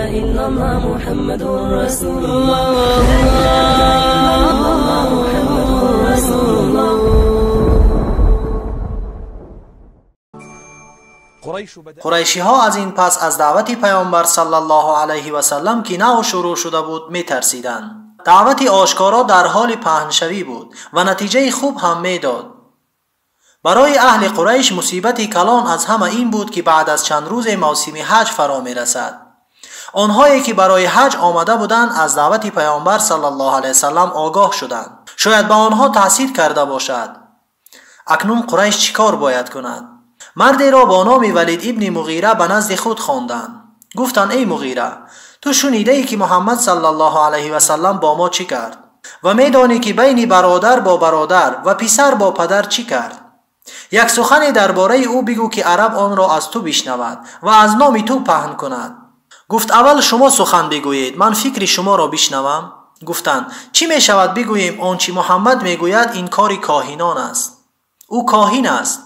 إلا الله محمد رسول الله. لا إله إلا الله محمد رسول الله. قریشی‌ها از این پس از دعوت پیامبر صلی الله علیه و سلم که نو شروع شده بود می‌ترسیدند. دعوت آشکارا در حال پهنشوی بود و نتیجه خوب هم میداد. برای اهل قریش مصیبت کلان از همه این بود که بعد از چند روز موسم حج فرا می‌رسد. آنهایی که برای حج آمده بودند از دعوت پیامبر صلی الله علیه و سلم آگاه شدند. شاید به آنها تاثیر کرده باشد. اکنون قریش چیکار باید کند؟ مردی را با نام ولید ابن مغیره به نزد خود خواندند. گفتند ای مغیره، تو شنیده ای که محمد صلی الله علیه و سلم با ما چی کرد و میدانی که بین برادر با برادر و پسر با پدر چی کرد. یک سخن درباره او بگو که عرب آن را از تو بشنود و از نام تو پهن کند. گفت اول شما سخن بگویید، من فکر شما را بشنوم. گفتند چی می شود بگوییم آنچه محمد میگوید این کار کاهنان است. او کاهن است.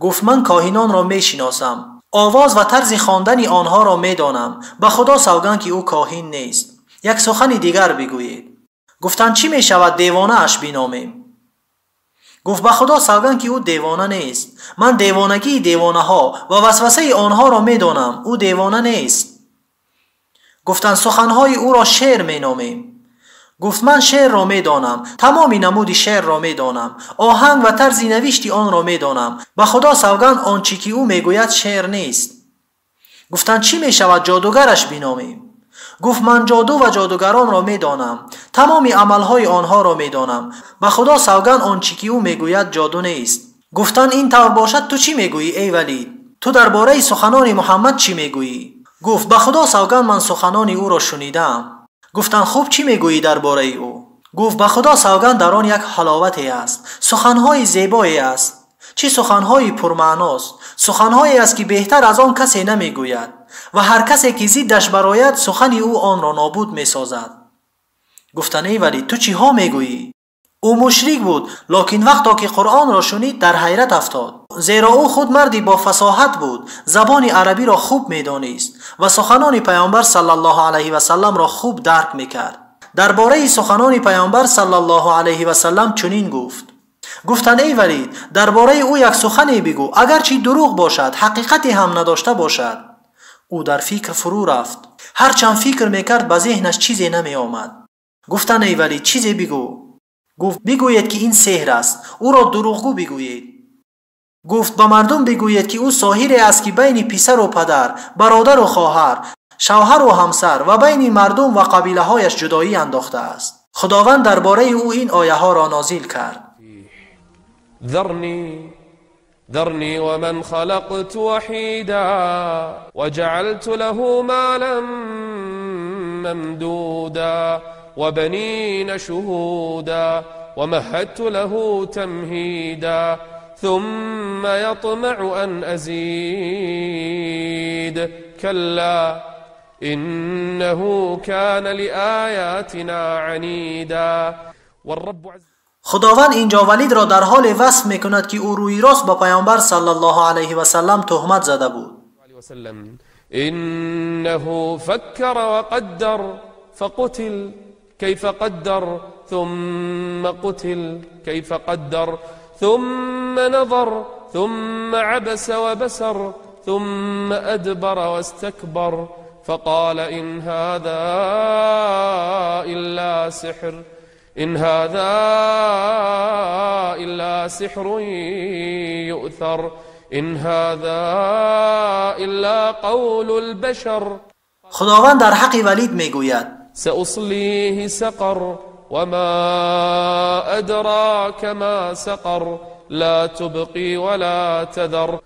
گفت من کاهنان را می شناسم، آواز و طرز خواندن آنها را می دانم. به خدا سوگند که او کاهن نیست. یک سخن دیگر بگویید. گفتند چی می شود دیوانه اش بینامیم؟ گفت به خدا سوگند که او دیوانه نیست. من دیوانگی دیوانه ها و وسوسه آنها را می دانم. او دیوانه نیست. گفتند سخنهای او را شعر می نامیم. گفت من شعر را می دانم، تمام نمود شعر را می دانم، آهنگ و طرز نوشتی آن را می دانم. به خدا سوگند آنچه که او می گوید شعر نیست. گفتند چی می شود جادوگرش بینامیم؟ گفت من جادو و جادوگران را می دانم، تمام عملهای آنها را می دانم. به خدا سوگند آنچه که او می گوید جادو نیست. گفتند این طور باشد تو چی می گویی ای ولید؟ تو درباره سخنان محمد چی می گویی؟ گفت به خدا سوگند من سخنان او را شنیدم. گفتند خوب چی میگویی درباره او؟ گفت به خدا سوگند در آن یک حلاوتی است، سخنهای زیبایی است، چه سخنهای پرمعناست، سخنهایی است که بهتر از آن کسی نمیگوید و هر کسی که ضدش براید سخن او آن را نابود میسازد. گفتند ای ولی تو چی ها میگویی؟ او مشرک بود، لکن وقتا که قرآن را شنید در حیرت افتاد، زیرا او خود مردی با فصاحت بود، زبان عربی را خوب میدانست و سخنان پیامبر صلی الله علیه و سلم را خوب درک میکرد. درباره سخنان پیامبر صلی الله علیه و سلم چنین گفت. گفتند ای ولید، درباره او یک سخنی بگو، اگرچه دروغ باشد حقیقتی هم نداشته باشد. او در فکر فرو رفت. هرچند فکر میکرد به ذهنش چیزی نمی آمد. گفتند ای ولید چیزی بگو. گفت بگویید که این سحر است، او را دروغگو بگویید. گفت به مردم بگویید که او ساحری است که بین پسر و پدر، برادر و خواهر، شوهر و همسر و بین مردم و قبیله هایش جدایی انداخته است. خداوند درباره او این آیه ها را نازل کرد. ذرني ومن خلقت وحيدا وجعلت له مالا ممدودا وبنين شهودا ومهدت له تمهيدا ثم يطمع أن أزيد كلا إنه كان لآياتنا عنيدا. والرب عز خداوند اینجا ولید را در حال وصف میکند که او روی راست با پیامبر صلی الله علیه و سلم تهمت زده بود. إنه فكر وقدر فقتل كيف قدر ثم قتل كيف قدر ثم نظر ثم عبس وبسر ثم أدبر واستكبر فقال إن هذا إلا سحر إن هذا إلا سحر يؤثر إن هذا إلا قول البشر. خداوند در حق ولید میگوید سأصليه سقر وما أدراك ما سقر لا تبقي ولا تذر.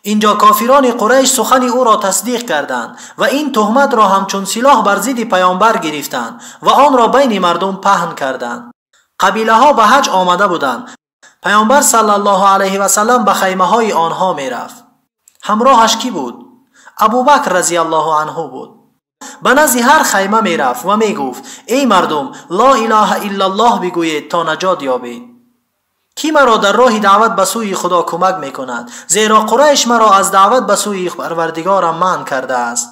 اینجا کافران قریش سخن او را تصدیق کردند و این تهمت را همچون سلاح بر ضد پیامبر گرفتند و آن را بین مردم پهن کردند. قبیله ها به حج آمده بودند. پیامبر صلی الله علیه و سلم به خیمه های آنها می رفت. همراهش کی بود؟ ابوبکر رضی الله عنه بود. به نزد هر خیمه می رفت و می گفت ای مردم، لا اله الا الله بگویید تا نجات یابید. کی مرا در راه دعوت به سوی خدا کمک می کند؟ زیرا قریش مرا از دعوت به سوی پروردگارم منع کرده است.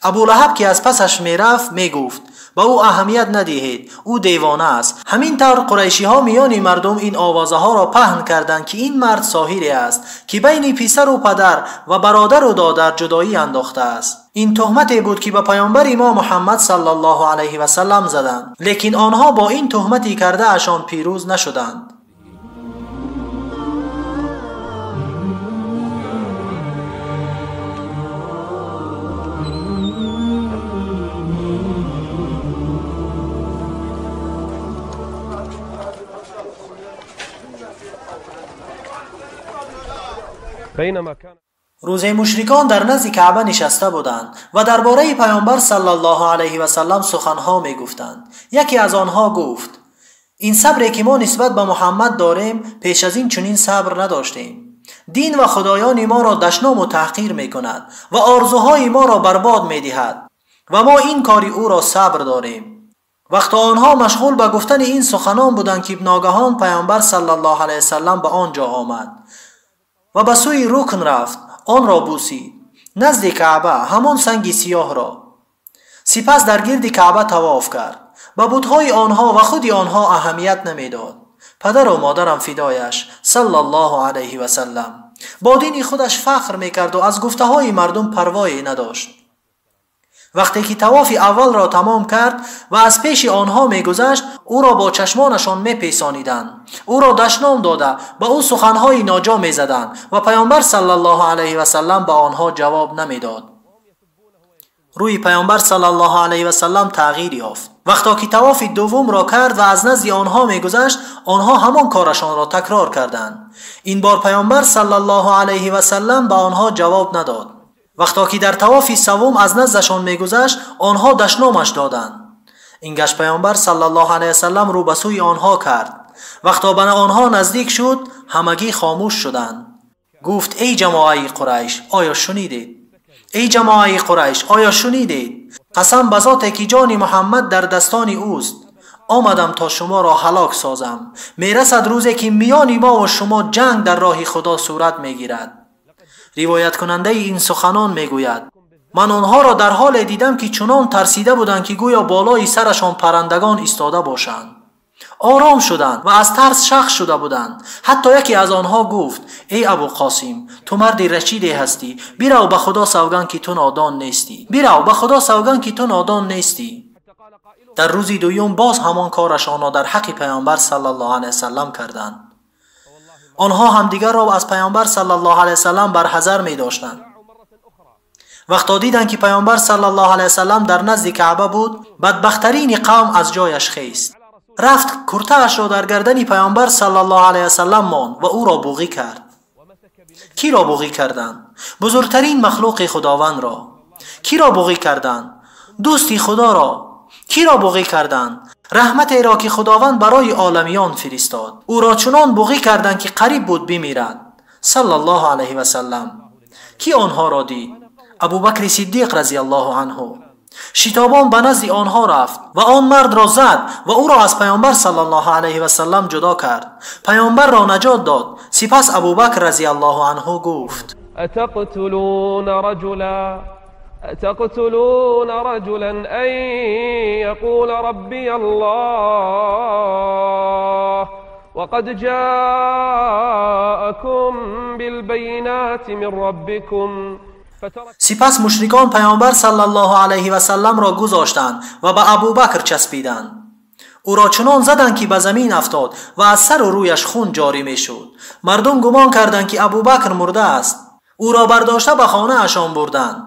Абулаҳаб ки аз пасаш мерафт мегуфт: ба ӯ аҳамият надиҳед, ӯ девона аст. Ҳамин тавр қурайшиҳо миёни мардум ин овозаҳоро паҳн карданд, ки ин мард соҳире аст, ки байни писару падар ва бародару додар ҷудоӣ андохтааст. Ин туҳмате буд, ки ба паёмбари мо Муҳаммад саллаллоҳу алайҳи васаллам заданд, лекин онҳо бо ин туҳмати кардаашон пирӯз нашуданд. Рӯзе мушрикон дар назди Каъба нишаста буданд ва дар бораи паёмбар саллаллоҳу алайҳи васаллам суханҳо мегуфтанд. Яке аз онҳо гуфт: ин сабре ки мо нисбат ба Муҳаммад дорем, пеш аз ин чунин сабр надоштем. Дин ва худоёни моро дашному таҳқир мекунад ва орзуҳои моро барбод медиҳад ва мо ин кори ӯро сабр дорем. Вақто онҳо машғул ба гуфтани ин суханон буданд, ки ногаҳон паёмбар саллаллоҳу алайҳи васаллам ба он ҷо омад ва ба сӯи рукн рафт, онро бусид, назди Каъба, ҳамон санги сиёҳро. Сипас дар гирди Каъба тавоф кард. Ба бутҳои онҳо ва худи онҳо аҳамият намедод. Падару модарам фидояш саллаллоҳу алайҳи васаллам. Бо дини худаш фахр мекарду аз гуфтаҳои мардум парвое надошт. Вақте ки тавофи аввалро тамом кард ва аз пеши онҳо мегузашт, ӯро бо чашмонашон мепесониданд, ӯро дашном дода, ба ӯ суханҳои ноҷо мезаданд ва паёмбар саллаллоҳу алайҳи васаллам ба онҳо ҷавоб намедод. Рӯи паёмбар саллаллоҳу алайҳи васаллам тағйир ёфт. Вақто ки тавофи дуввумро кард ва аз назди онҳо мегузашт, онҳо ҳамон корашонро такрор карданд. Ин бор паёмбар саллаллоҳу алайҳи васаллам ба онҳо ҷавоб надод. Вақто ки дар тавофи саввум аз наздашон мегузашт, онҳо дашномаш доданд. Ин гашт паёмбар саллаллоҳу алайҳи васаллам рӯ ба сӯи онҳо кард. Вақто ба онҳо наздик шуд, ҳамагӣ хомӯш шуданд. Гуфт: эй ҷамоаи Қурайш, оё шунидед? Эй ҷамоаи Қурайш, оё шунидед? Қасам ба зоте ки ҷони Муҳаммад дар дастони ӯст, омадам то шуморо ҳалок созам. Мерасад рӯзе ки миёни мо ва шумо ҷанг дар роҳи Худо сурат мегирад. Ривояткунандаи ин суханон мегӯяд: ман онҳоро дар ҳоле дидам, ки чунон тарсида буданд, ки гӯё болои сарашон паррандагон истода бошанд. Ором шуданд ва аз тарс шах шуда буданд. Ҳатто яке аз онҳо гуфт: эй Абуқосим, ту марди рашиде ҳастӣ, бирав ба Худо савганд, ки ту нодон нестӣ. Бирав ба Худо савганд, ки ту нодон нестӣ. Дар рӯзи дуюм боз ҳамон корашонро дар ҳаққи паёмбар саллаллоҳу алайҳи васаллам карданд. Онҳо ҳамдигарро аз паёмбар саллаллоҳу алайҳи васаллам барҳазар медоштанд. Вақто диданд, ки паёмбар саллаллоҳу алайҳи васаллам дар назди Каъба буд, бадбахттарини қавм аз ҷояш хест. Рафт, куртаашро дар гардани паёмбар саллаллоҳу алайҳи васаллам монд ва ӯро буғӣ кард. Киро буғӣ карданд? Бузургтарин махлуқи Худовандро. Киро буғӣ карданд? Дӯсти Худоро. Киро буғӣ карданд? Раҳматеро, ки Худованд барои оламиён фиристод. Ӯро чунон буғӣ карданд, ки қариб буд бимирад. Саллаллоҳу алайҳи васаллам. Ки онҳоро дид? Абубакри Сиддиқ разияллоҳу анҳу. Шитобон ба назди онҳо рафт ва он мардро зад ва ӯро аз паёмбар саллаллоҳу алайҳи васаллам ҷудо кард. Паёмбарро наҷот дод. Сипас Абубакр разияллоҳу анҳу гуфт: أتقتلون رجلا أن يقول ربي الله وقد جاءكم بالبينات من ربكم. Сипас мушрикон паёмбар саллаллоҳу алайҳи васалламро гузоштанд ва ба Абубакр часпиданд. Ӯро чунон заданд, ки ба замин афтод ва аз сару рӯяш хун ҷорӣ мешуд. Мардум гумон карданд, ки Абубакр мурдааст. Ӯро бардошта ба хонаашон бурданд.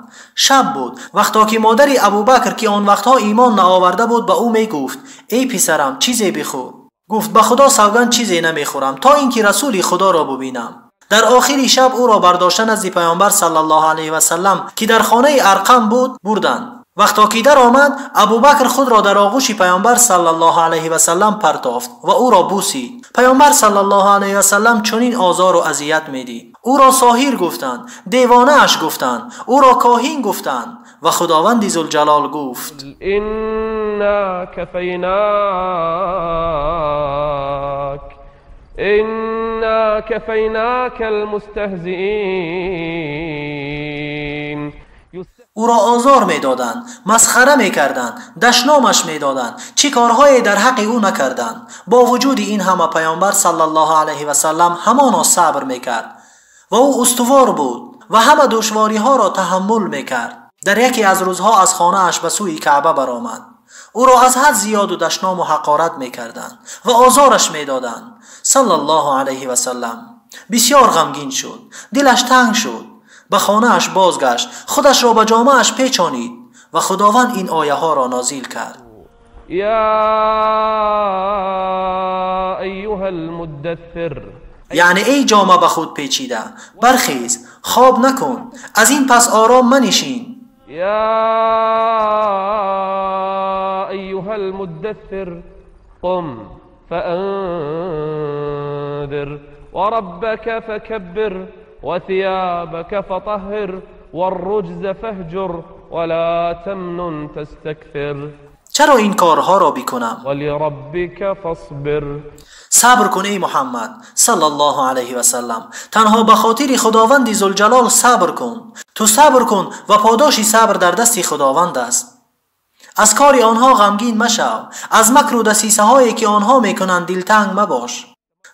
Шаб буд. Вақто ки модари Абубакр, ки он вақтҳо имон наоварда буд, ба ӯ мегуфт: эй писарам, чизе бихӯр. Гуфт: ба Худо савганд, чизе намехӯрам то ин ки расули Худоро бубинам. Дар охири шаб ӯро бардошта назди паёмбар саллаллоҳу алайҳи васаллам, ки дар хонаи Арқам буд, бурданд. Вақто ки даромад, Абубакр худро дар оғӯши паёмбар саллаллоҳу алайҳи васаллам партофт ва ӯро бусид. Паёмбар саллаллоҳу алайҳи васаллам чунин озору азият медид. Ӯро соҳир гуфтанд, девонааш гуфтанд, ӯро коҳин гуфтанд ва Худованди Зулҷалол гуфт: إنا كفيناك المستهزئين. ӯро озор медоданд, масхара мекарданд, дашномаш медоданд, чӣ корҳое дар ҳаққи ӯ накарданд. Бо вуҷуди ин ҳама паёмбар саллаллоҳу алайҳи васаллам ҳамоно сабр мекард ва ӯ устувор буд ва ҳама душвориҳоро таҳаммул мекард. Дар яке аз рӯзҳо аз хонааш ба сӯи Каъба баромад. Ӯро аз ҳад зиёду дашному ҳақорат мекарданд ва озораш медоданд. Саллаллоҳу алайҳи васаллам бисёр ғамгин шуд, дилаш танг шуд, ба хонааш бозгашт, худашро ба ҷомааш печонид ва худованд ин ояҳоро нозил кард. يا أيها المدثر яъне эй ҷома ба худ печида, бархез, хоб накун, аз ин пас ором манишин. يا أيها المدثر قم فأنذر وربك فكبر وثيابك فطهر والرجز فاهجر ولا تمنن تستكثر чаро ин корҳоро бикунам? ولربك فاصبر сабр кун эй Муҳаммад саллаллоҳу алайҳи васаллам, танҳо ба хотири худованди зулҷалол сабр кун. Ту сабр кун ва подоши сабр дар дасти худованд аст. Аз кори онҳо ғамгин машав, аз макру дасисаҳое ки онҳо мекунанд дилтанг мабош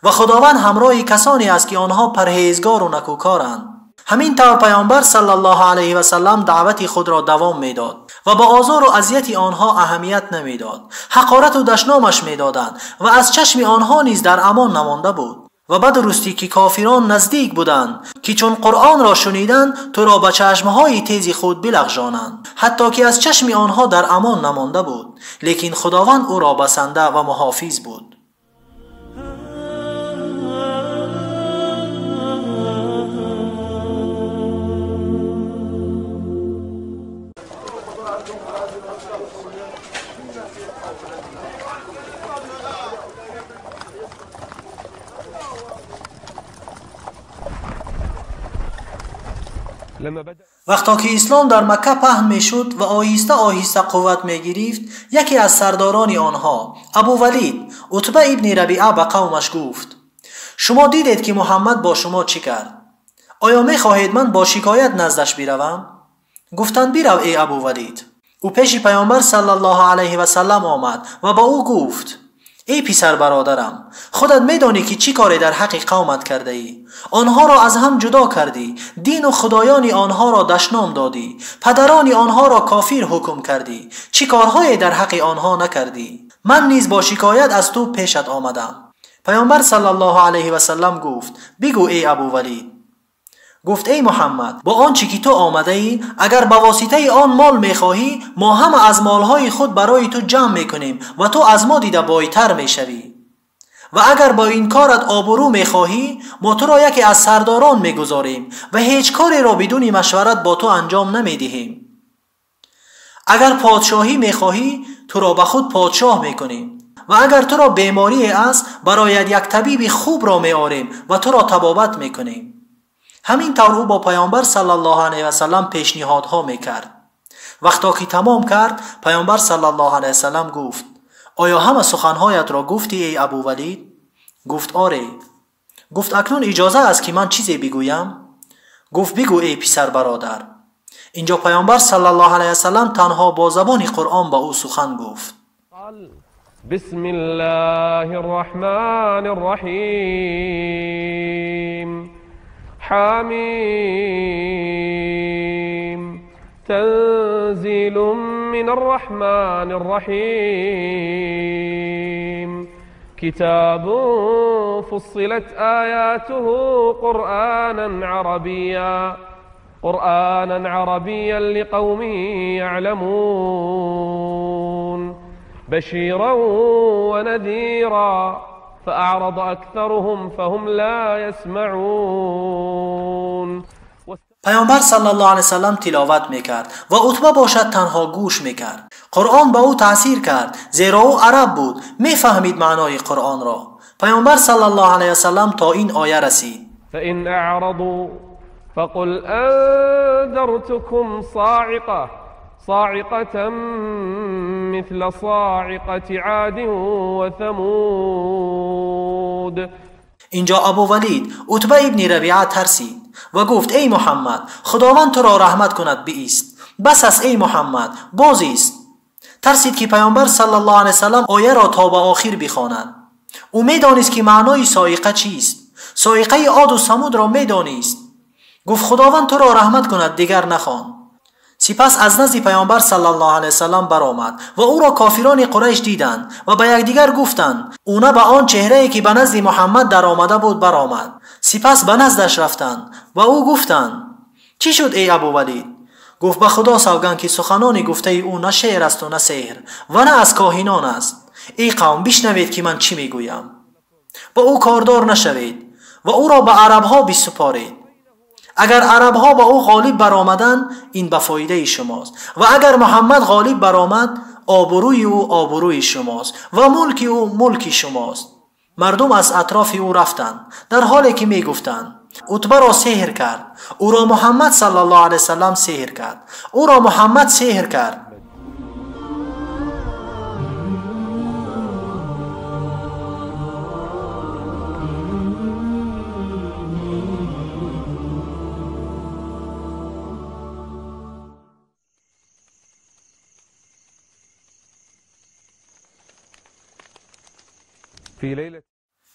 ва худованд ҳамроҳи касоне аст ки онҳо парҳезгору накӯкоранд. Ҳамин тавр паёмбар саллаллоҳу алайҳи васаллам даъвати худро давом медод ва ба озору азияти онҳо аҳамият намедод. Ҳақорату дашномаш медоданд ва аз чашми онҳо низ дар амон намонда буд. Ва ба дурустӣ ки кофирон наздик буданд ки чун қуръонро шуниданд туро ба чашмҳои тези худ билағжонанд, ҳатто ки аз чашми онҳо дар амон намонда буд. Лекин худованд ӯро басанда ва муҳофиз буд. Вақто ки ислом дар Макка паҳн мешуд ва оҳиста оҳиста қувват мегирифт, яке аз сардорони онҳо Абу Валид Утба ибни Рабиа ба қавмаш гуфт: шумо дидед ки Муҳаммад бо шумо чӣ кард? Оё мехоҳед ман бо шикоят наздаш биравам? Гуфтанд: бирав эй Абу Валид. Ӯ пеши паёмбар саллаллоҳу алайҳи васаллам омад ва ба ӯ гуфт: эй писар бародарам, худат медонӣ ки чӣ коре дар ҳаққи қавмат кардаӣ. Онҳоро аз ҳам ҷудо кардӣ, дину худоёни онҳоро дашном додӣ, падарони онҳоро кофир ҳукм кардӣ, чӣ корҳое дар ҳаққи онҳо накардӣ. Ман низ бо шикоят аз ту пешат омадам. Паёмбар саллаллоҳу алайҳи васаллам гуфт: бигӯ эй Абу Валид. Гуфт: эй Муҳаммад, бо он чӣ ки ту омадаӣ, агар ба воситаи он мол мехоҳӣ, мо ҳама аз молҳои худ барои ту ҷамъ мекунем ва ту аз мо дида бойтар мешавӣ. Ва агар бо ин корат обрӯ мехоҳӣ, мо туро яке аз сардорон мегузорем ва ҳеҷ кореро бидуни машварат бо ту анҷом намедиҳем. Агар подшоҳӣ мехоҳӣ, туро ба худ подшоҳ мекунем ва агар туро беморие аст, бароят як табиби хубро меорем ва туро табобат мекунем. Ҳамин тавр ӯ бо паёмбар саллаллоҳу алайҳи васаллам пешниҳодҳо мекард. Вақто ки тамом кард, паёмбар саллаллоҳу алайҳи васаллам гуфт: оё ҳама суханҳоятро гуфтӣ эй Абу Валид? Гуфт: оре. Гуфт: акнун иҷоза аст ки ман чизе бигӯям? Гуфт: бигӯ эй писар бародар. Инҷо паёмбар саллаллоҳу алайҳи васаллам танҳо бо забони қуръон ба ӯ сухан гуфт. بسم الله الرحمن الرحيم حميم تنزيل من الرحمن الرحيم كتاب فصلت آياته قرآنا عربيا لقوم يعلمون بشيرا ونذيرا فأعرض أكثرهم فهم لا يسمعون. Паёмбар саллаллоҳу алайҳи васаллам тиловат мекард ва Утба бошад танҳо гӯш мекард. Қуръон ба ӯ таъсир кард, зеро ӯ араб буд, мефаҳмид маънои қуръонро. Паёмбар саллаллоҳу алайҳи васаллам то ин оя расид: فإن أعرضوا فقل أنذرتكم صاعقة مثل صاعقة عاد وثمود. اینجا ابو ولید عتبه ابن ربیعه ترسید و گفت: ای محمد، خداوند تو را رحمت کند، بایست. бас аст эй Муҳаммад, боз ист. Тарсид ки паёмбар саллаллоҳу алайҳи васаллам ояро то ба охир бихонад. Ӯ медонист ки маънои соиқа чист. Соиқаи Оду Самудро медонист. Гуфт Худованд туро раҳмат кунад, дигар нахон. Сипас аз назди паёмбар саллаллоҳу алайҳи васаллам баромад ва ӯро кофирони Қурайш диданд ва ба якдигар гуфтанд ӯ на ба он чеҳрае ки ба назди Муҳаммад даромада буд баромад. Сипас ба наздаш рафтанд ва ӯ гуфтанд чӣ шуд эй Абу Валид? Гуфт ба Худо савганд ки суханони гуфтаи ӯ на шеър асту на сеҳр ва на аз коҳинон аст. Эй қавм, бишнавед ки ман чӣ мегӯям. Ба ӯ кордор нашавед ва ӯро ба арабҳо бисупоред. Агар арабҳо ба ӯ ғолиб баромаданд, ин ба фоидаи шумост, ва агар Муҳаммад ғолиб баромад, обрӯи ӯ обрӯи шумост ва мулки ӯ мулки шумост. Мардум аз атрофи ӯ рафтанд, дар ҳоле ки мегуфтанд Утбаро сеҳр кард, ӯро Муҳаммад саллаллоҳу алайҳи васаллам сеҳр кард, ӯро Муҳаммад сеҳр кард.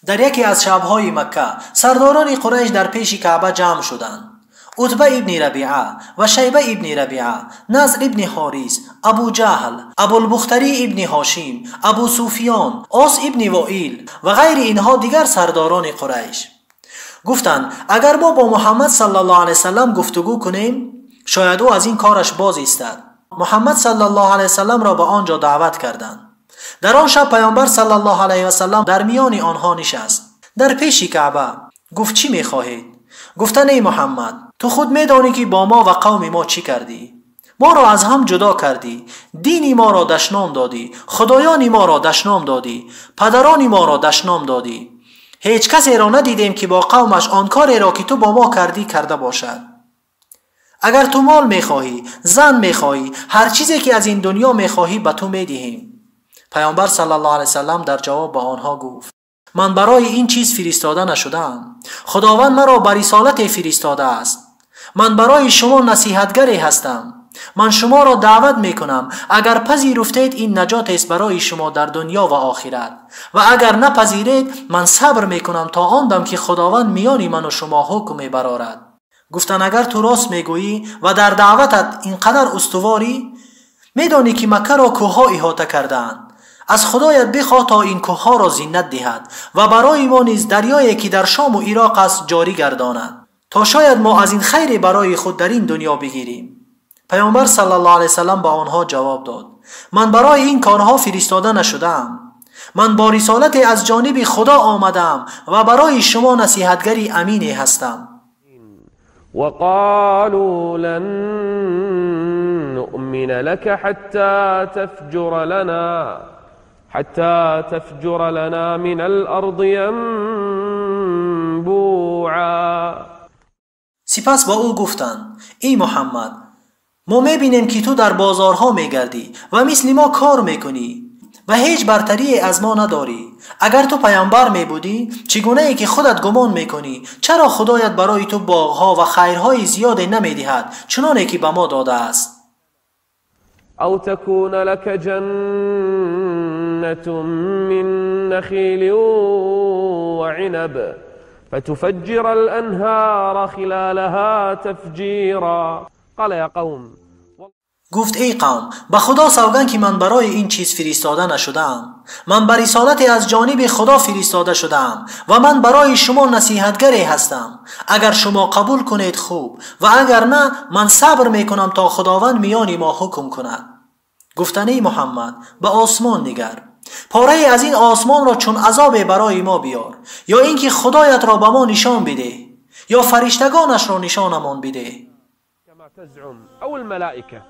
Дар яке аз шабҳои Макка сардорони Қурайш дар пеши Каъба ҷамъ шуданд. Утба ибни Рабиа ва Шайба ибни Рабиа, Назр ибни Ҳорис, Абу Ҷаҳл, Абулбухтарӣ ибни Ҳошим, Абу Суфиён, Ос ибни Воил ва ғайри инҳо дигар сардорони Қурайш. Гуфтанд агар мо бо Муҳаммад саллаллоҳу алайҳи васаллам гуфтугӯ кунем, шояд ӯ аз ин кораш боз истад. Муҳаммад саллаллоҳу алайҳи васалламро ба он ҷо даъват карданд. Дар он шаб паёмбар саллаллоҳу алайҳи васаллам дар миёни онҳо нишаст, дар пеши Каъба. Гуфт чӣ мехоҳед? Гуфтанд эй Муҳаммад, ту худ медонӣ ки бо мо ва қавми мо чӣ кардӣ. Моро аз ҳам ҷудо кардӣ, дини моро дашном додӣ, худоёни моро дашном додӣ, падарони моро дашном додӣ. Ҳеҷ касеро надидем ки бо қавмаш он кореро ки ту бо мо кардӣ карда бошад. Агар ту мол мехоҳӣ, зан мехоҳӣ, ҳар чизе ки аз ин дунё мехоҳӣ ба ту медиҳем. Паёмбар саллаллоҳу алайҳи васаллам дар ҷавоб ба онҳо гуфт ман барои ин чиз фиристода нашудаам. Худованд маро ба рисолате фиристодааст. Ман барои шумо насиҳатгаре ҳастам. Ман шуморо даъват мекунам. Агар пазируфтед, ин наҷот аст барои шумо дар дунё ва охират, ва агар напазиред, ман сабр мекунам то он дам ки Худованд миёни ману шумо ҳукм мебарорад. Гуфтанд агар ту рост мегӯӣ ва дар даъватат ин қадар устуворӣ, медонӣ ки Маккаро кӯҳҳо иҳота кардаанд. Аз Худоят бихоҳ то ин кӯҳҳоро зинат диҳад ва барои мо низ дарёе ки дар Шому Ироқ аст ҷорӣ гардонад, то шояд мо аз ин хайре барои худ дар ин дунё бигирем. Паёмбар саллаллоҳу алайҳи васаллам ба онҳо ҷавоб дод ман барои ин корҳо фиристода нашудаам. Ман бо рисолате аз ҷониби Худо омадаам ва барои шумо насиҳатгари амине ҳастам. وقالوا لن نؤمن لك حتى تفجر لنا من الأرض ينبوعا. سپس با او گفتند ای محمد، ما میبینیم که تو در بازارها میگردی و مثل ما کار میکنی و هیچ برتری از ما نداری. اگر تو پیامبر میبودی، چگونه ای که خودت گمان میکنی، چرا خدایت برای تو باغها و خیرهای زیاد نمیدهد چنانه که به ما داده است؟ او تكون لك جنة من نخيل وعنب فتفجر الأنهار خلالها تفجيرا. قال يا قوم. گفت ای قوم، به خدا سوگند که من برای این چیز فرستاده نشدم. من بر رسالت از جانب خدا فرستاده شدم و من برای شما نصیحتگری هستم. اگر شما قبول کنید خوب، و اگر نه من صبر میکنم تا خداوند میان ما حکم کند. گفتن ای محمد، به آسمان نگر، پاره از این آسمان را چون عذاب برای ما بیار، یا اینکه خدایت را به ما نشان بده، یا فرشتگانش را نشانمان بده. او الملائكه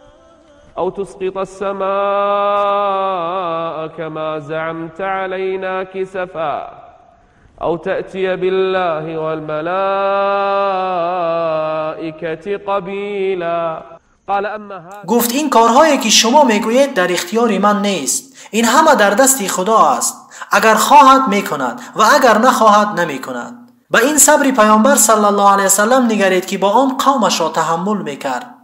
أو تسقط السماء كما زعمت علينا كسفا أو تأتي بالله والملائكة قبيلا. قال أما هذا. گفت این کارهایی که شما میگویید در اختیار من نیست، این همه در دست خدا است. اگر خواهد میکند و اگر نخواهد نمیکند. به این صبر پیامبر صلی الله علیه وسلم نگرید که با آن قومش را تحمل میکرد.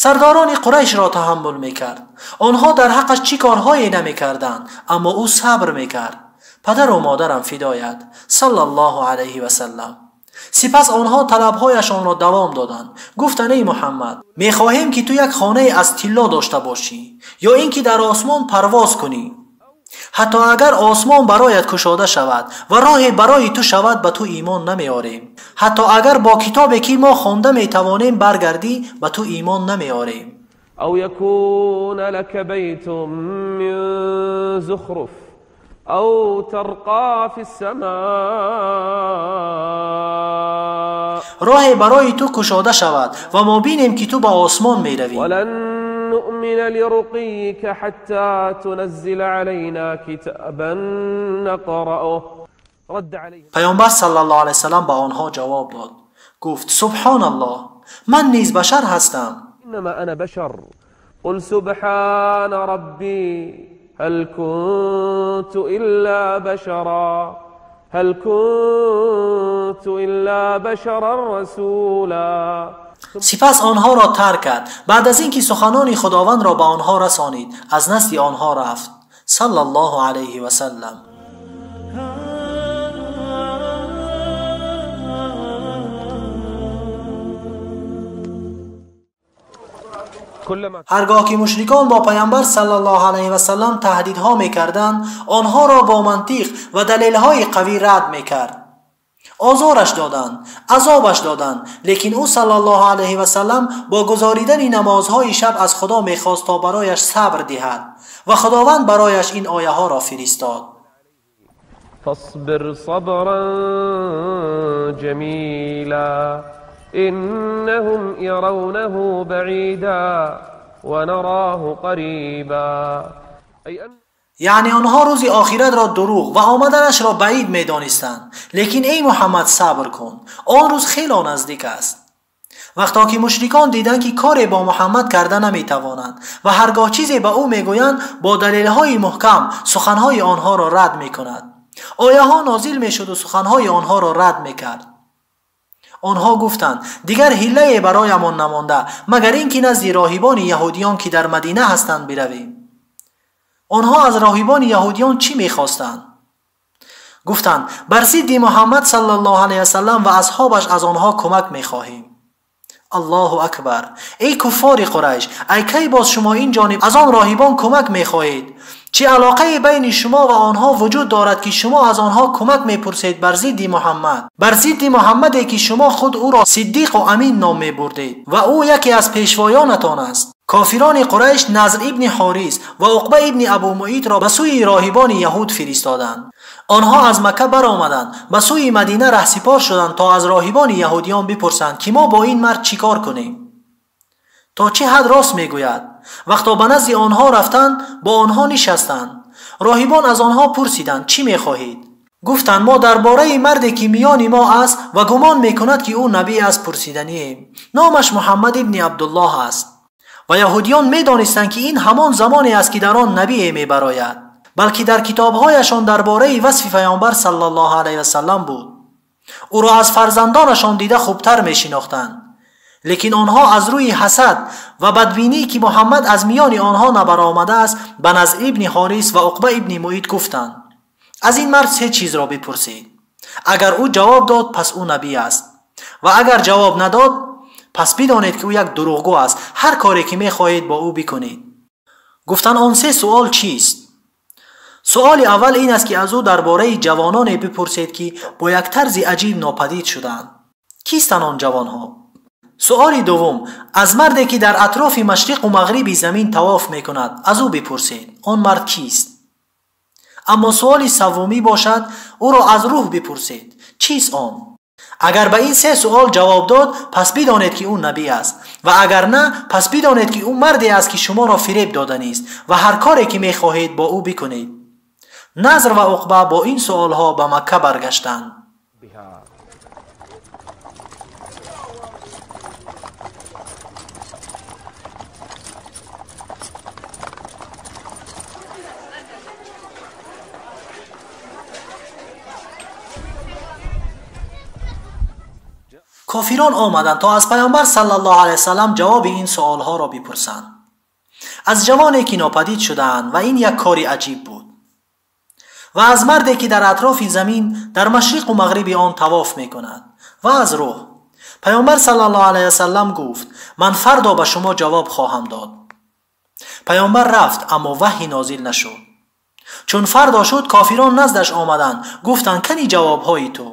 Сардорони Қурайшро таҳаммул мекард. Онҳо дар ҳаққаш чӣ корҳое намекарданд, аммо ӯ сабр мекард. Падару модарам фидоят, саллаллоҳу алайҳи васаллам. Сипас онҳо талабҳояшонро давом доданд. Гуфтанд: эй Муҳаммад, мехоҳем ки ту як хонае аз тилло дошта бошӣ ё ин ки дар осмон парвоз кунӣ. Ҳатто агар осмон бароят кушода шавад ва роҳе барои ту шавад, ба ту имон намеорем. Ҳатто агар бо китобе ки мо хонда метавонем баргардӣ, ба ту имон намеорем. أو يكون لك بيت من زخرف أو ترقى في السماء. роҳе барои ту кушода шавад ва мо бинем ки ту ба осмон меравӣ. ولن نؤمن لرقيك حتى تنزل علينا كتابا نقرأه. رد عليه Паёмбар саллаллоҳу алайҳи васаллам ба онҳо ҷавоб дод. Гуфт: субҳоналлоҳ, ман низ башар ҳастам. إنما أنا بشر. قل سبحان ربي هل كنت إلا بشرا هل كنت إلا بشرا رسولا. Сипас онҳоро тарк кард. Баъд аз ин ки суханони Худовандро ба онҳо расонид, аз назди онҳо рафт, саллаллоҳу алайҳи васаллам. كلما ҳаргоҳ ки мушрикон бо паямбар саллаллоҳу алайҳи васаллам таҳдидҳо мекарданд, онҳоро бо мантиқ ва далелҳои қавӣ рад мекард. Озораш доданд, азобаш доданд, лекин ӯ саллаллоҳу алайҳи васаллам бо гузоридани намозҳои шаб аз Худо мехост то барояш сабр диҳад ва Худованд барояш ин ояҳоро фиристод. فاصبر صبرا جميلا إنهم يرونه بعيدا ونراه قريبا. أي أن یعنی آنها روزی آخرت را دروغ و آمدنش را بعید می‌دانستند، لیکن ای محمد صبر کن، آن روز خیلی نزدیک است. وقتا که مشرکان دیدند که کاری با محمد کرده نمی‌توانند و هرگاه چیزی به او می‌گویند با دلیل‌های محکم سخن‌های آنها را رد می‌کند. آیه‌ها نازل می‌شد و سخن‌های آنها را رد می‌کرد. آنها گفتند: دیگر حیله‌ای برایمان نمانده مگر اینکه نزد راهبان یهودیان که در مدینه هستند برویم. آنها از راهبان یهودیان چی می‌خواستند؟ گفتند: بر ضد محمد صلی الله علیه وسلم و اصحابش از آنها کمک می‌خواهیم. الله اکبر! ای کفار قریش، ای کی باز شما این جانب از آن راهبان کمک می‌خواهید؟ چه علاقه بین شما و آنها وجود دارد که شما از آنها کمک می‌پرسید بر ضد محمد؟ بر ضد محمدی که شما خود او را صدیق و امین نام می‌بردید و او یکی از پیشوایانتان است. کافران قریش نضر ابن حارث و عقبه ابن ابو معیط را به سوی راهبان یهود فرستادند. آنها از مکه برآمدند، به سوی مدینه رهسپار شدند تا از راهبان یهودیان بپرسند که ما با این مرد چیکار کنیم؟ تا چه حد راست میگوید؟ وقتا به نزد آنها رفتند، با آنها نشستند. راهبان از آنها پرسیدند: چی میخواهید؟ گفتند: ما درباره مردی که میان ما است و گمان میکند که او نبی است پرسیدنییم. نامش محمد ابن عبدالله است. و یهودیان میدانستند که این همان زمانی است که در آن نبی میبراید، بلکه در کتابهایشان درباره وصف پیامبر صلی الله علیه وسلم بود. او را از فرزندانشان دیده خوبتر میشناختند، لیکن آنها از روی حسد و بدبینی که محمد از میان آنها نبرآمده است به نضر ابن حارث و عقبه ابن معیط گفتند: از این مرد سه چیز را بپرسید، اگر او جواب داد پس او نبی است، و اگر جواب نداد پس بدانید که او یک دروغگو است، هر کاری که میخواهید با او بکنید. گفتند: آن سه سوال چیست؟ سوال اول این است که از او درباره جوانان بپرسید که با یک طرز عجیب ناپدید شدند. کیستند آن جوانها؟ سوال دوم، از مردی که در اطراف مشرق و مغرب زمین طواف میکند از او بپرسید آن مرد کیست؟ اما سوال سومی باشد، او را از روح بپرسید چیست آن؟ اگر به این سه سوال جواب داد پس بدانید که او نبی است، و اگر نه پس بدانید که او مردی است که شما را فریب دادنی است و هر کاری که میخواهید با او بکنید. نضر و عقبه با این سوالها به مکه برگشتند. Кофирон омаданд то аз паёмбар саллаллоҳу алайҳи васаллам ҷавоби ин суолҳоро бипурсанд. Аз ҷавоне ки нопадид шудаанд ва ин як кори аҷиб буд, ва аз марде ки дар атрофи замин дар машриқу мағриби он тавоф мекунад, ва аз рӯҳ. Паёмбар саллаллоҳу алайҳи васаллам гуфт: ман фардо ба шумо ҷавоб хоҳам дод. Паёмбар рафт, аммо ваҳй нозил нашуд. Чун фардо шуд, кофирон наздаш омаданд, гуфтанд: кани ҷавобҳои ту?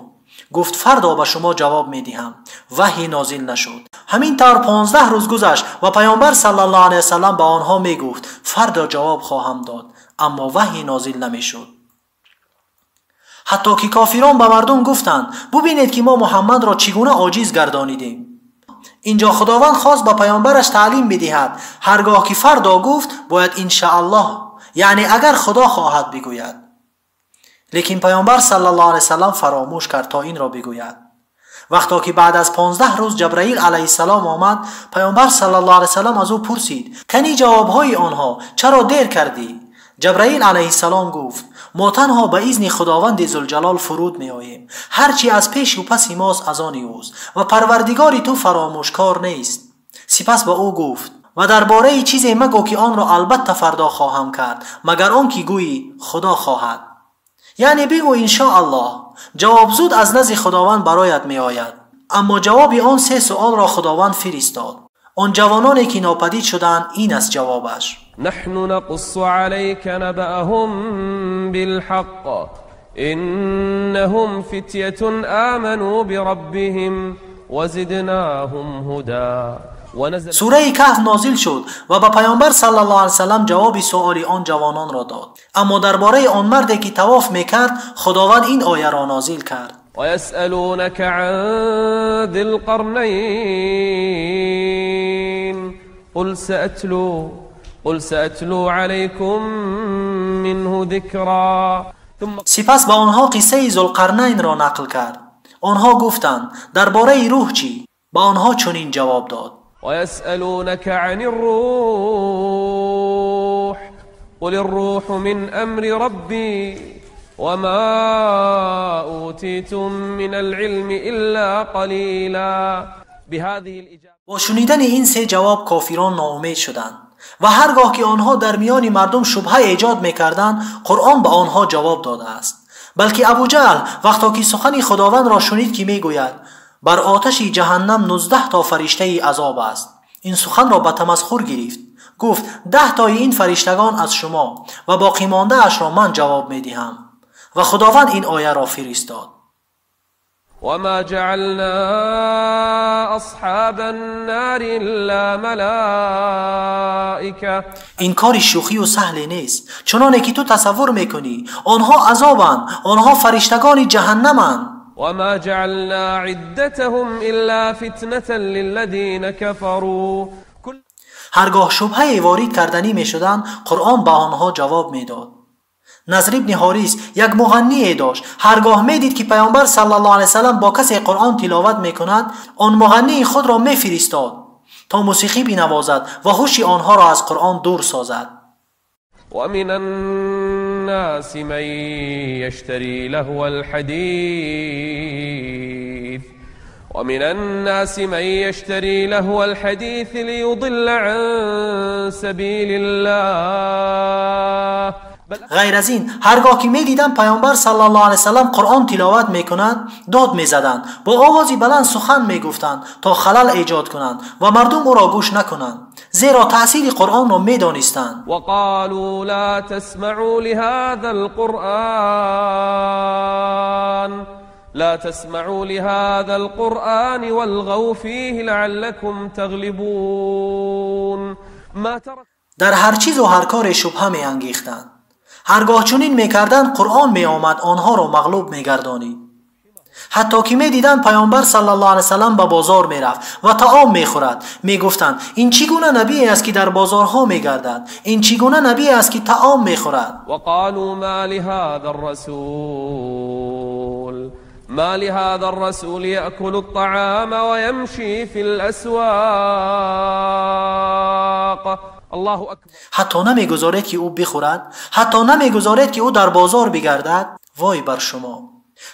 Гуфт: фардо ба шумо ҷавоб медиҳам. Ваҳй нозил нашуд. Ҳамин тавр 15 рӯз гузашт ва паёмбар саллаллоҳу алайҳи васаллам ба онҳо мегуфт: фардо ҷавоб хоҳам дод, аммо ваҳй нозил намешуд. Ҳатто ки кофирон ба мардум гуфтанд: бубинед ки мо Муҳаммадро чӣ гуна оҷиз гардонидем. Инҷо Худованд хост ба паёмбараш таълим бидиҳад: ҳаргоҳ ки фардо гуфт, бояд иншааллоҳ, яъне агар Худо хоҳад бигӯяд. Лекин паёмбар саллаллоҳу алайҳи васаллам фаромӯш кард то инро бигӯяд. Вақто ки баъд аз 15 рӯз Ҷабраил алайҳиссалом омад, паёмбар саллаллоҳу алайҳи васаллам аз ӯ пурсид: кани ҷавобҳои онҳо, чаро дер кардӣ? Ҷабраил алайҳиссалом гуфт: мо танҳо ба изни Худованди Зулҷалол фуруд меоем. Ҳар чи аз пешу паси мост аз они ӯст ва парвардигори ту фаромӯшкор нест. Сипас ба ӯ гуфт: ва дар бораи чизе магӯ ки онро албатта фардо хоҳам кард, магар он ки гӯӣ Худо хоҳад. Яъне бигӯ иншоаллоҳ. Ҷавоб зуд аз назди Худованд бароят меояд. Аммо ҷавоби он се суолро Худованд фиристод. Он ҷавононе ки нопадид шуданд, ин аст ҷавобаш. نحن نقص عليك نبأهم بالحق إنهم فتية آمنوا بربهم وزدناهم هدى. сураи Каҳф нозил шуд ва ба паёмбар саллаллоҳу алайҳи васаллам ҷавоби суоли он ҷавононро дод. Аммо дар бораи он марде ки тавоф мекард, Худованд ин ояро нозил кард: ويسألونك عن ذي القرنين قل سأتلو عليكم منه ذكرا. Сипас ба онҳо қиссаи Зулқарнайнро нақл кард. Онҳо гуфтанд: дар бораи рӯҳ чӣ? Ба онҳо чунин ҷавоб дод: ويسألونك عن الروح قل الروح من أمر ربي وما أوتيتم من العلم إلا قليلا. بهذه الإجابة бо шунидани ин се ҷавоб кофирон ноумед шуданд ва ҳаргоҳ ки онҳо дар миёни мардум шубҳа эҷод мекарданд, Қуръон ба онҳо ҷавоб додааст. Балки Абуҷаҳл вақто ки сухани Худовандро шунид ки мегӯяд: бар оташи ҷаҳаннам 19 то фариштаи азоб аст, ин суханро ба тамасхур гирифт. Гуфт: 10 тои ин фариштагон аз шумо ва боқимондаашро ман ҷавоб медиҳам. Ва Худованд ин ояро фиристод: وما جعلنا أصحاب النار إلا ملائكة. Ин кори шӯхию саҳле нест, чуноне ки ту тасаввур мекунӣ. Онҳо азобанд, онҳо фариштагони ҷаҳаннаманд. وما جعلنا عدتهم إلا فتنة للذين كفروا. ҳаргоҳ шубҳае ворид карданӣ мешуданд, Қуръон ба онҳо ҷавоб медод. Назр ибни Ҳорис як муғанние дошт. Ҳаргоҳ медид ки паёмбар саллаллоҳу алайҳи васаллам бо касе Қуръон тиловат мекунад, он муғаннии худро мефиристод то мусиқӣ бинавозад ва ҳуши онҳоро аз Қуръон дур созад. ومن الناس من يشتري لهو الحديث ومن الناس من يشتري لهو الحديث ليضل عن سبيل الله. ғайр аз ин, ҳаргоҳ ки медиданд паёмбар саллаллоҳу алайҳи васаллам Қуръон тиловат мекунад, дод мезаданд, бо овози баланд сухан мегуфтанд то халал эҷод кунанд ва мардум ӯро гӯш накунанд, зеро таъсири Қуръонро медонистанд. وقالوا لا تسمعوا لهذا القرآن لا تسمعوا لهذا القرآن والغوا فيه لعلكم تغلبون. ما ترك дар ҳар чизу ҳар коре шубҳа меангехтанд. Ҳаргоҳ чунин мекарданд, Қуръон меомад, онҳоро мағлуб мегардонид. Ҳатто ки медиданд паёмбар саллаллоҳу алайҳи васаллам ба бозор мерафт ва таом мехӯрад, мегуфтанд: ин чӣ гуна набие аст ки дар бозорҳо мегардад? Ин чӣ гуна набие аст ки таом мехӯрад? وقالوا ما لهذا الرسول يأكل الطعام ويمشي في الأسواق. الله أكبر. ҳатто намегузоред ки ӯ бихӯрад, ҳатто намегузоред ки ӯ дар бозор бигардад. Вой бар шумо!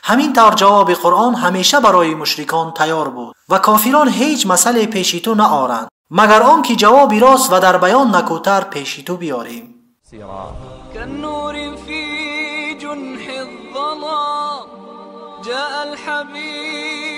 Ҳамин тавр ҷавоби Қуръон ҳамеша барои мушрикон тайёр буд ва кофирон ҳеҷ масъале пеши ту наоранд, магар он ки ҷавоби рост ва дар баён накӯтар пеши ту биёрем. كالنور في جنح الظلام جاء الحبيب.